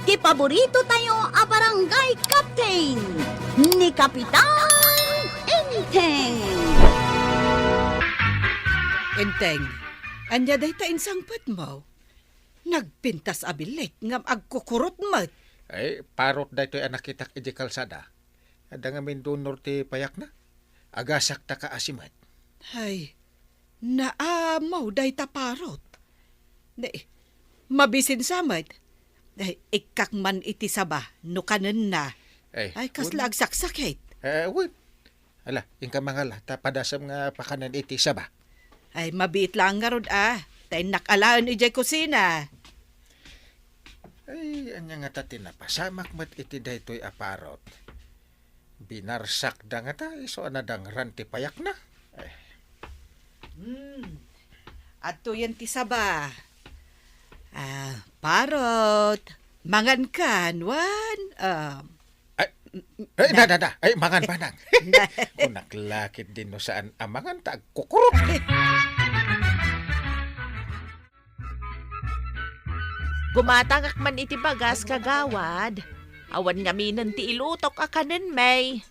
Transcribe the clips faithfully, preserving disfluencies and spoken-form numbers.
Ti paborito tayo a barangay captain, ni Kapitan Enteng. Enteng, ania dayta insangpetmo? Nagpintas a billit ngem agkukurot met. Ay, parot daytoy a nakitak idiay kalsada. Adda ngamin donor ti payakna. Agasakta kaasi met. Ay, naamaw dayta parot. Ne, mabisinsa met. Ay, ikkak man iti saba no kanenna. Ay, Ay, kasla wen. Agsaksakit. Eh, wen. Ala, inka mangala, ta padasem nga pakanen iti saba. Ay, mabiit laeng ngarud a. Ta innak alaen idiay kusina. Ay, ania ngata ti napasamak met iti daytoy a parot? Binarsakda ngata isu a nadangran ti payakna. Ay. Hmm. Adtoyen ti saba. Ah, parot. Mangankan, wen? Ah, Ay, ay, na, na, na. Ay, mangan, manang. Na. Kunak la ket dinno saan a mangan ta agkukurot. Gumatangak man iti bagas, kagawad. Awan ngaminen ti ilutok a kanen, may.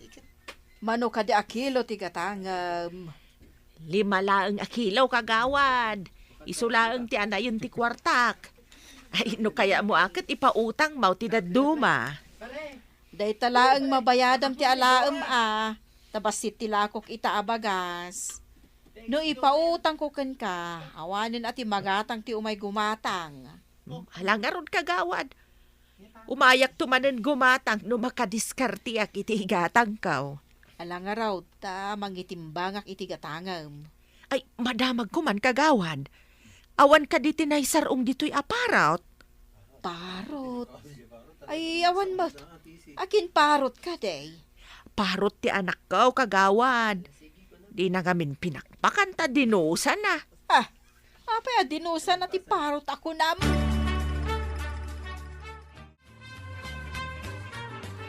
Mano kadi a kilo ti gatangem? Lima laeng a kilo, kagawad. Isu laeng ti anayen ti kuartak. Ay, no kayatmo a ket ipautangmo ti dadduma. Dayta laeng mabayadam ti alaem a, ta bassit ti lakok ita a bagas. No ipautangko kenka, awanen a ti magatang ti umay gumatang. Hala ngarud, kagawad. Umayakto manen gumatang no makadiskarteak iti igatangko. Ala ngarud, ta mangitimbangak iti gatangem. Ay, madamagko man, kagawad. Awan kadi ti naisar-ong ditoy a parot? Parot? Ay, awan met. Akin parot kadi? Parot ti anakko, kagawad. Dina ngamin pinakpakan ta dinusana. Ah, apay a dinusana ti parot a kunam?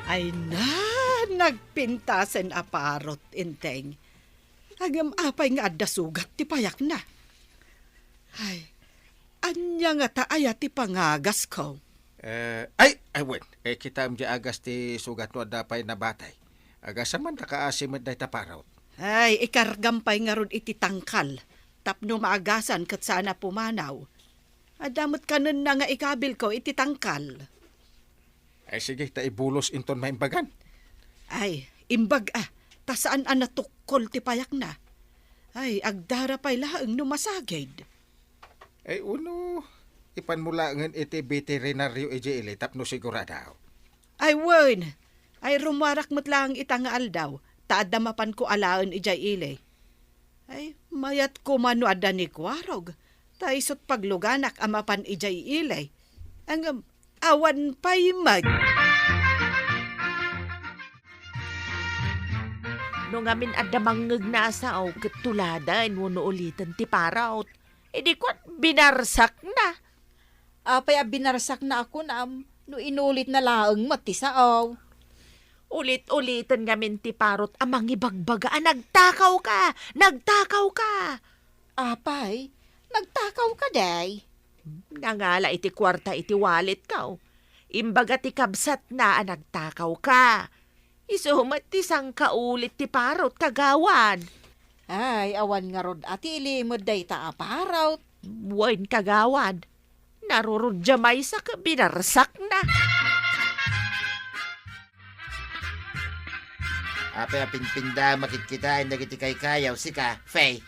Ay na, nagpintasen a parot, Enteng. Ngem apay nga adda sugat ti payakna? Ay, ania ngata aya ti pangagasko? Eh, ay, ay, wen. Eh, kitaem diay agas ti sugat no adda pay nabatay. Agasem man ta kaasi met dayta parot. Ay, ikargam pay ngarud iti tangkal tapno maagasan ket saan a pumanaw. Adda met kanenna nga ikabilko iti tangkal. Ay, sige, ta ibulos inton maimbagan. Ay, imbag a, ta saan a natukkol ti payakna. Ay, agdara pay laeng no masagid. Ay, uno, ipanmo laengen iti veterinario idiay ili tapno sigurado. Ay, wen. Ay, rummuarak met laeng ita nga aldaw, ta adda mapanko alaen idiay ili. Ay, mayat koma no adda ni Kuarog, ta isut' pagluganak a mapan idiay ili. Ngem, awan pay met. No ngamin adda mangngegna a sao ket tuladen wenno uliten ti parot, idi kuan, binarsakna. Apay a binarsakna a kunam no inulitna laeng met ti sao? Ulit-uliten ngamin ti parot a mangibagbaga a nagtakawka! Nagtakawka! Apay, nagtakawka, day? Nangala iti kuarta iti walletko. Imbaga ti kabsatna a nagtakawka. Isu met ti sangkaulit ti parot, kagawad. Ay, awan ngarud a ti ilimed dayta a parot. Wen, kagawad. Narurod diay maysa ket binarsakna. Apay a pinpinda makitkitaen dagiti kaykayaw, sika, Fay?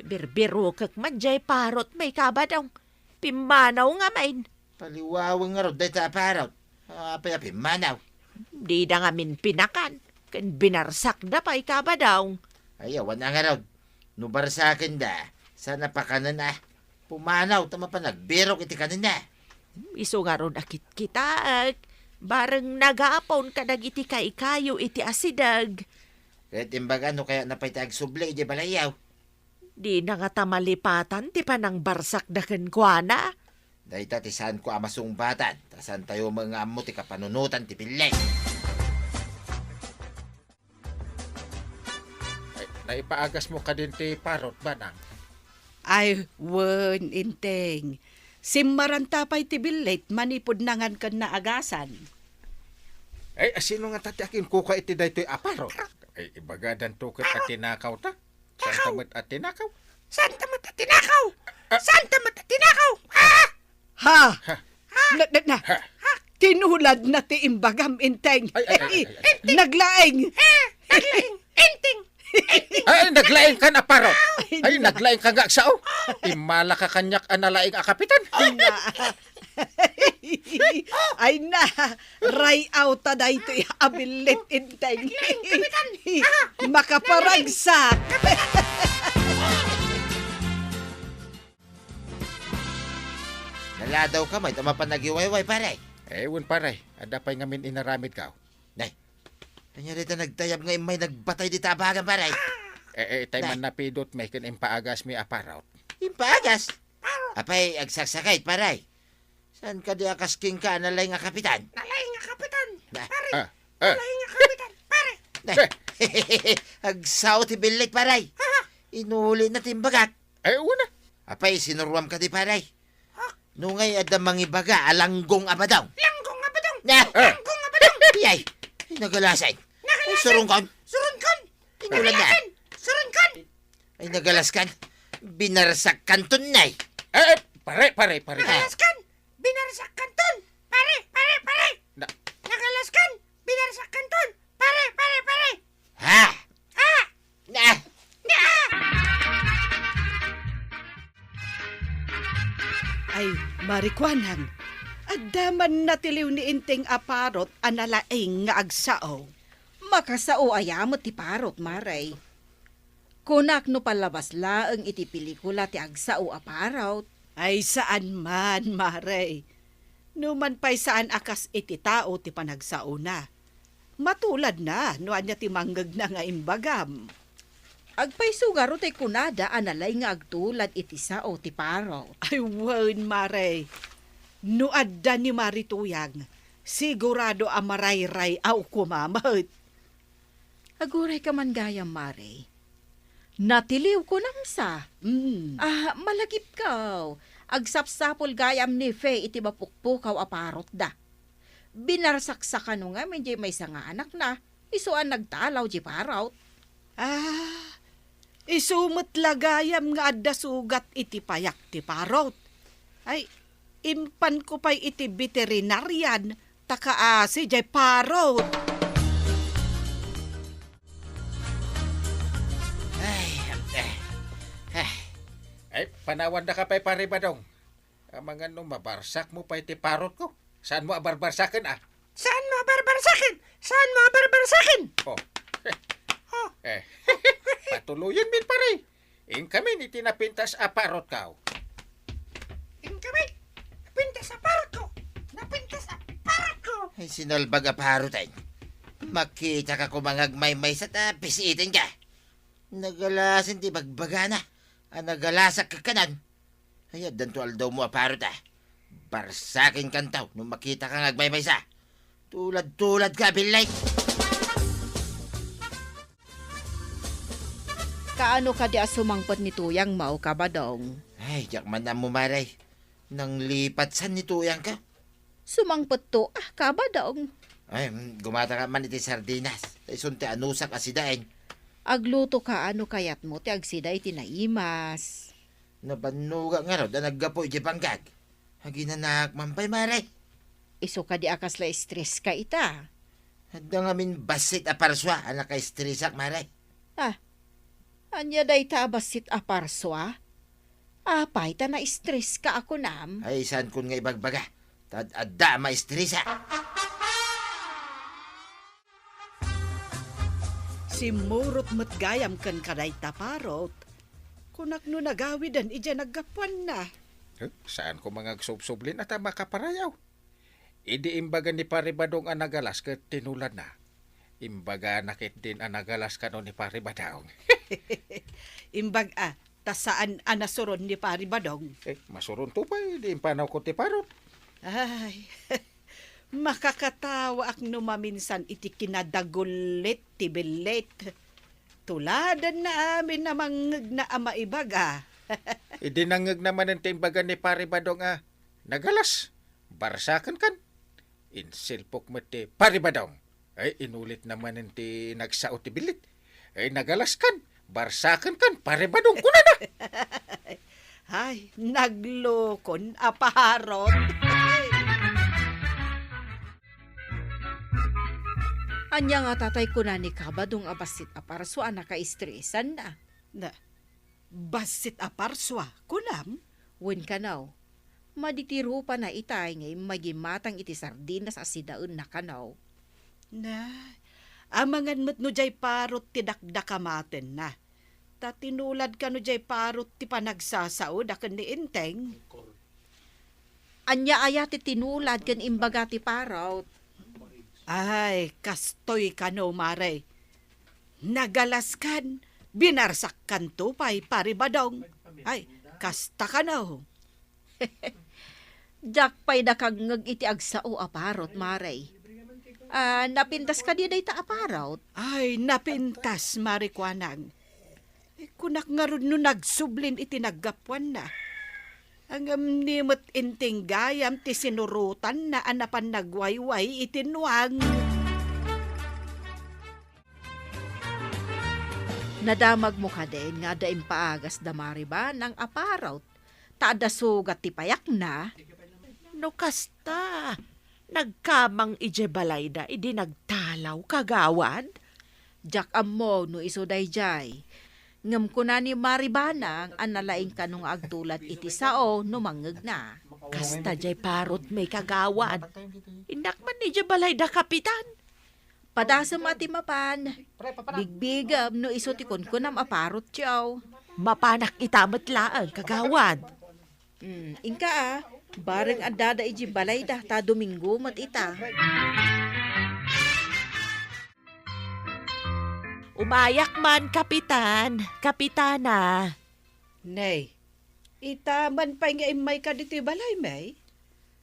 Birbirokek man diay parot, may kabadong. Pimmanaw ngamin. Paliwawen ngarud dayta a parot. Apay a pimmanaw? Dida ngamin pinakan, ken binarsakda pay, kabadong. Ay, awan a ngarud. No barsakenda, saan a pakanen a pumanaw ta mapan agbirok iti kanenna. Isu ngarud a kitkitaek, bareng nagapon kadagiti kaykayo iti asideg. Ket imbaga no kayatna pay ti agsubli idiay balayyo. Dina ngata malipatan ti panangbarsakda kenkuana. Dayta ti saanko a masungbatan, ta saantayo met nga ammo ti kapanunotan ti billeg. Ay, naipaagasmo kadin ti parot, Banang? Ay, wen, Enteng. Simmaranta pay ti billit manipud nangan ken naagasan. Ay, asino ngata ti akinkuka iti daytoy a parot? Ay, ibagadanto ket a tinakawta. Saanta met a tinakaw? Saanta met a tinakaw? Ah. Saanta met a tinakaw? Ah! Ha? Ha? Na, na, na. Ha? Tinuladna ti imbagam, Enteng. Ay, ay, ay, ay, ay, ay. Naglaing. Ah, naglaing. Enteng. Ay, naglaing kan a parot. Ay, ay, na. Naglaing ka nga agsao. Immala ka kaniak a nalaing a kapitan. Ay, na. Ay, na. Ray-aw ta daytoy a billit, Enteng. Naglaing, kapitan. Ah, makaparagsak. Naladaw ka met a mapan agiwayway, pare. Eh, wen, pare. Adda pay ngamin inaramidko. Nay, ania dayta nagtayab nga immay nagbatay dita a bagan, pare? Eh, eh, tay Nay. Mannapidotmi ken impaagasmi a parot. Impaagas? Apay, agsaksakit, pare. Saan kadi a kas kenka a nalaing a kapitan? Nalaing a kapitan, Na. Pare. Ah, ah. Nalaing a kapitan, pare. Nay, Eh. Agsao ti billit, pare. Ha? Inulina ti imbagak. Ay, una. Apay, sinuruam kadi, pare? Ha? Nungay adda mangibaga a langgong a badong. Langgong a badong! Ah! Langgong a badong! Iyay! Ay, nagalasan. Nagalasan! Ay, surungkon. Surungkon! Inulan na. Nagalasan! Surungkon! Ay, nagalaskan. Binarsakkanton, Nay. Eh, eh, pare, pare, pare. Nagalaskan! Binarsakkanton! Pare, pare, pare! Na- Nagalaskan! Binarsakkanton! Pare, pare, pare! Ha? Ha? Na! Na! Ay, Mari Kuanang, adda man natiliw ni Enteng a parot a nalaing nga agsao. Makasao aya met ti parot, Mare? Kunak no palabas laeng iti pelikula ti agsao a parot. Ay, saan man, Mare. Numan pay saan a kas iti tao ti panagsaona. Matuladna no ania ti mangngegna nga imbagam. Agpayso ngarud ti kunada a nalaing nga agtulad iti sao ti parot. Ay, wen, Mare. No adda ni Mari Tuyang, sigurado a marayray-aw koma met. Aguray ka man gayam, Mare. Natiliw kunam sa. Mm. Ah, malagipkaw. Agsapsapul gayam ni Fe iti mapukpukaw a parotda. Binarsaksakano ngamin diay maysa nga anakna, isu a nagtalaw diay parot. Ah, isu met la gayam nga adda sugat iti payak ti parot. Ay, impanko pay iti veterinarian ta kaasi diay parot. Ay, eh, eh. Ay, panawandaka pay, Pare Badong. Amangan no mabarsakmo pay ti parotko. Saanmo a barbarsaken, a? Saanmo a barbarsaken? Saanmo a barbarsaken? Oh. Oh. Eh. Patuloyenmin, pare. Inkamin iti napintas a parotko. Inkamin? Napintas a parotko! Napintas a parotko! Ay, sinalbag a parot, ay. Makitaka koma nga agmaymaysa ta pisiitenka. Nagalasen ti bagbagana a nagalasak kakkanan. Ay, addanto aldawmo a parot, a. Barsakenkanto no makitaka nga agmaymaysa. Tulad-tuladka a billit. Kaano kadi a sumangpet ni Tuyangmo, Kabadong? Ay, diak man ammo, Mare. Nanglipatsan ni Tuyangko. Sumangpetto, a, Kabadong. Ay, mm, gumataka man iti sardinas. Isun ti anusak a sidaen. Agluto kaano kayatmo ti agsida iti naimas. Nabannogak ngarud a naggapu iti panggag. Aginanaak man pay, Mare. Isu kadi a kasla estreska ita? Adda ngamin bassit a parsua a nakaestresak, Mare. Ah, ania dayta a bassit a parsua? Apay ta naestreska a kunam? Ay, saankon nga ibagbaga. Ta ad-adda a maestresa. Simmurot met gayam ken kadayta parot. Kunak no nagawiden idiay naggapuanna. Eh, saan koma nga agsubsublin a ta makaparayaw? Idi imbaga ni Pare Badong a nagalas ket tinuladna, imbagana ketdin a nagalas kano ni Pare Badong. Imbag-a, ta saan a nasuron ni Pare Badong. Eh, masuronto pay, idi impanawko ti parot. Ay, makakatawaak no maminsan iti kinadagullit ti billit. Tuladanna amin a mangngegna a maibaga. Idi nangngegna manen ti imbaga ni Pare Badong a, Nagalas, barsakenkan. Insilpok met ti Pari Badong. Ay, inulitna manen ti nagsao ti billit. Ay, nagalaskan, barsakenkan, Pari Badong, kunana. Ay, naglokon a parot. Ania ngata tay kuna ni Kabadong a bassit a parsua a nakaistresanna? Na, bassit a parsua, kunam? Wen kano, madi ti rupana itay nga immay gimatang iti sardinas a sidaenna kano. Na, amangan met no diay parot ti dakdakamatenna. Ta tinulad kano diay parot ti panagsasaoda ken ni Enteng. Ania aya ti tinulad ken imbaga ti parot? Ay, kastoy kano, Mare. Nagalaskan, binarsakkanto pay, Pari Badong. Ay, kasta kano. Diak pay nakangngeg iti agsao a parot, Mare. Ah, napintas kadi dayta a parot? Ay, napintas, Mare Kuanang. Ay, kunak ngarud no nagsublin iti naggapuanna. Ngem ni met Enteng gayam ti sinurotanna a napan nagwayway iti nuang. Nadamagmo kadin nga adda impaagas da Mare Banang a parot ta adda sugat ti payakna? No kasta, nagkamang idiay balayda idi nagtalaw, kagawad? Diak ammo no isu daydiay. Ngem kuna ni Mare Banang a nalaing kano nga agtulad iti sao no mangngegna. Kasta diay parot met, kagawad. Innak man idiay balayda, Kapitan. Padasem a ti mapan. Bigbigem no isu ti kunkunam a parotyo. Mapanak ita met laeng, kagawad. Hmm, inka a, bareng addada idiay balayda ta Domingo met ita. Umayak man, Kapitan, Kapitana. Nay, ita man pay nga immayka ditoy balay, May?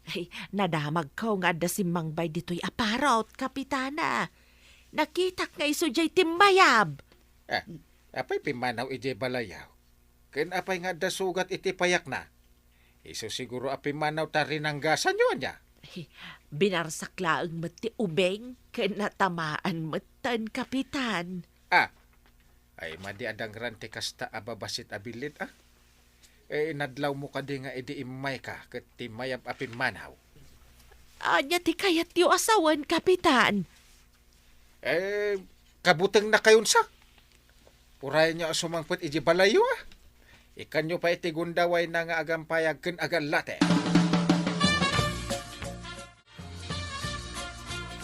Ay, nadamagko nga adda simmangbay ditoy a parot, Kapitana. Nakitak nga isu diay timmayab. Ah, apay pimmanaw idiay balayaw? Ken apay nga adda sugat iti payakna? Isu siguro a pimmanaw ta rinanggasanyo, ania? Ay, binarsak laeng met ti ubing ken natamaan metten, Kapitan. Ah, ay, madi a dangran ti kasta a babassit a billit, a? Eh, nadlawmo kadi nga idi immayka ket ti mayab a pimmanaw? Ania ti kayatyo a sawen, Kapitan? Eh, kabutengnakayon sa? Urayenyo a sumangpet idiay balayyo, a? Ikkanyo pay ti gundawayna nga agampayag ken agallate.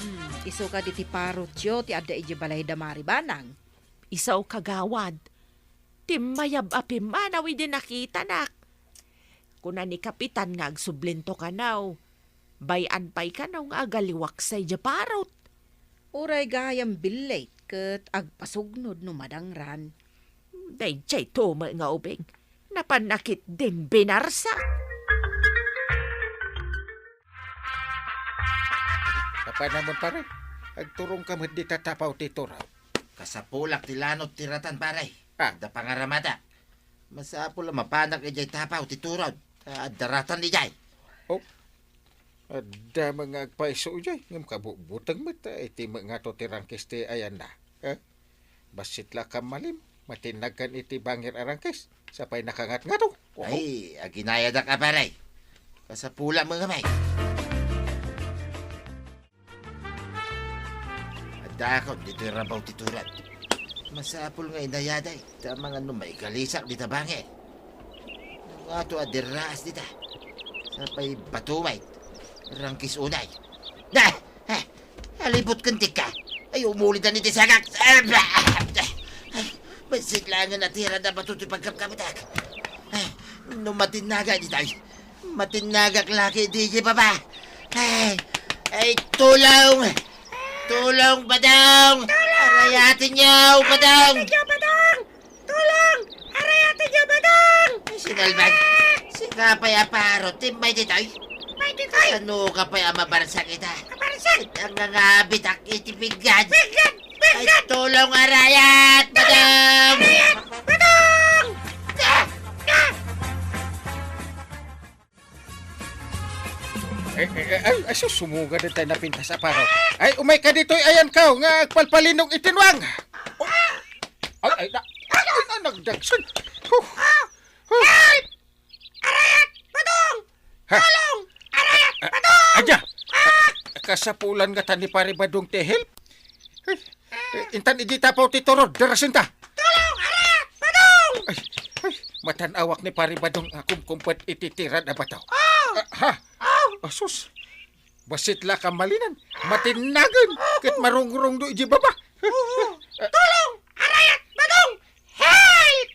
Hmm, isu kadi ti parotyo ti adda idiay balayda Mare Banang? Isu, kagawad. Timmayab a pimmanaw idi nakitanak. Kuna ni Kapitan nga agsublinto kano. Bay-an pay kano nga agaliwaksa idiay parot. Uray gayam billit ket agpasugnod no madangran. Daydiay to met nga ubing. Napanna ketdin binarsak. Apanamon, pare? Agturongka met dita tapaw ti turaw. Kasapulak ti lanot ti ratan, pare. Ah. Adda pangaramata. Masapul a mapanak idiay tapaw ti turaw. Ta adda ratan idiay. Oh. Adda met nga agpayso idiay, ngem kabutbuteng met, ta iti met ngato ti rangkis ti ayanna. Eh? Bassit la kan malim, matinnagkan iti bangir a rangkis, sapay nakangatngato. Oho. Ay, aginayadak a, pare. Kasapula met nga, pare. Addaakon ditoy rabaw ti turag. Masapul nga inayaday, ta amangan no maigalisak dita bangir. No ngato a dirraas dita. Sapay bato met. Rangkis unay. Na! Eh, alibot ken tikka. Ay, umuli da ni ti sagak. Ay, bassit laengen a tira da bato ti pagkapkapetak. Ay, no matinnaga ditoy. Matinnagak la ketdi, baba. Ay, ay, tulong! Tulong, Badong! Tulong! Arayatenyo, Badong! Arayatenyo, Badong! Tulong! Arayatenyo, Badong! Ay, sinalbag. Sika pay a parot, timmay ditoy. Timmay ditoy. Kano ka pay a mabarsak ita? Mabarsak! Ket nangangabitak iti pigad. Pigad! Ay, pigad! Tulong, arayat, Badong! Arayat, Badong! Ah! Ah! Ay, ay, ay, ay, sus, sumugad tayo napintas a paro. Ay, umay ka ditoy ayankaw nga agpalpalinong iti nuang. Oh. Ay, ay, na, ay, na, nagdagsan. Huh. Huh. Help! Arayat! Badong! Ha? Tulong! Arayat! Badong! Adya! Kasapulan nga ta ni Pare Badong ti help. Ay, intan iji tapaw ti turod, darasen ta. Tulong! Arayat! Badong! Ay, ay, matan-awak ni Pare Badong a kumkumpet iti tirad a bato. Oh! Ah, ha? Oh! Asus! Bassit la kamalinan. Matinnagen. Ket marungrungdo iji baba. Oh! Tulong! Arayat! Badong! Help!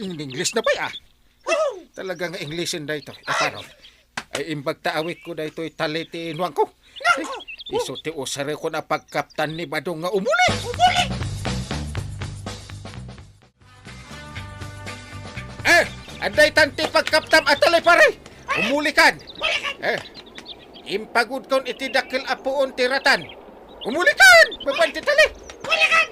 In English na pay, ah. Talaga nga Englishon daytoy. Aparo. Ay, imbag ta awitko daytoy tali ti nuangko. Nuangko! Ay, isu ti usareko na pagkaptan ni Badong nga umuli. Umuli! Eh, adda itan ti pagkaptam a tali, pare. Umulikan. Umulikan! Eh, impagudkon iti dakkel a puon ti ratan. Umulikan! Mapan ti tali. Umulikan!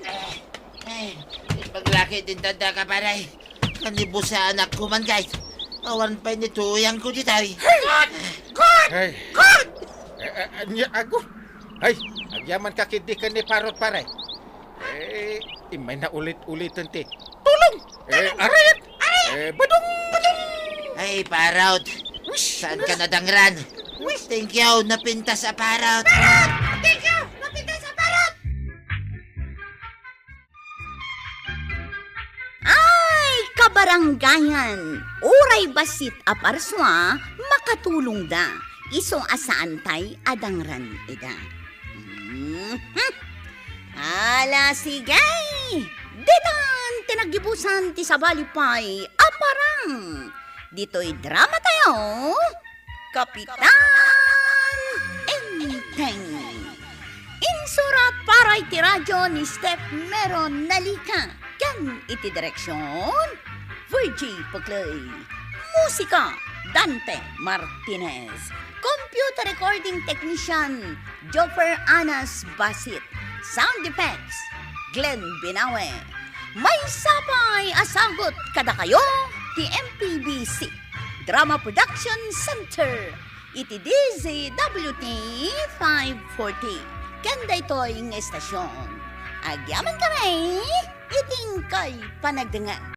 Ay, ipaglaki din tanda ka, pare. Kanibusaan ako man, guys. Awan pay ni tuyang ko ditay. Good! Good! Ay. Good! Eh, eh, anya, ago. Ay, agyaman ka kidi ken ni Parot, pare. Eh, imay na ulit-ulitan ti, "Tulong! Eh, arayat! Eh, badong! Badong!" Ay, Parot. Wish! Saan ka nadangran? Wish! Thank you, napintas a Parot. Parot! Thank you, napintas a Parot! Ay, kabarangayan, uray bassit a parsua, makatulongda, isu a saantay a dangran ida. Mhm. Ala, sige! Ditan ti naggibusan ti sabali pay a parang. Ditoy drama tayo, Kapitan Enteng. Insurat para iti radyo ni Steph Meron Nalica ken iti direksyon, Virgie Puclay. Musika, Dante Martinez. Computer recording technician, Joffer Anas Basit. Sound effects, Glenn Binawe. Maysa pay a sagut kadakayo ti M P B C Drama Production Center iti D Z W T five forty. Ken daytoy nga estasyon, agyaman kami iti inkay panagdengngeg.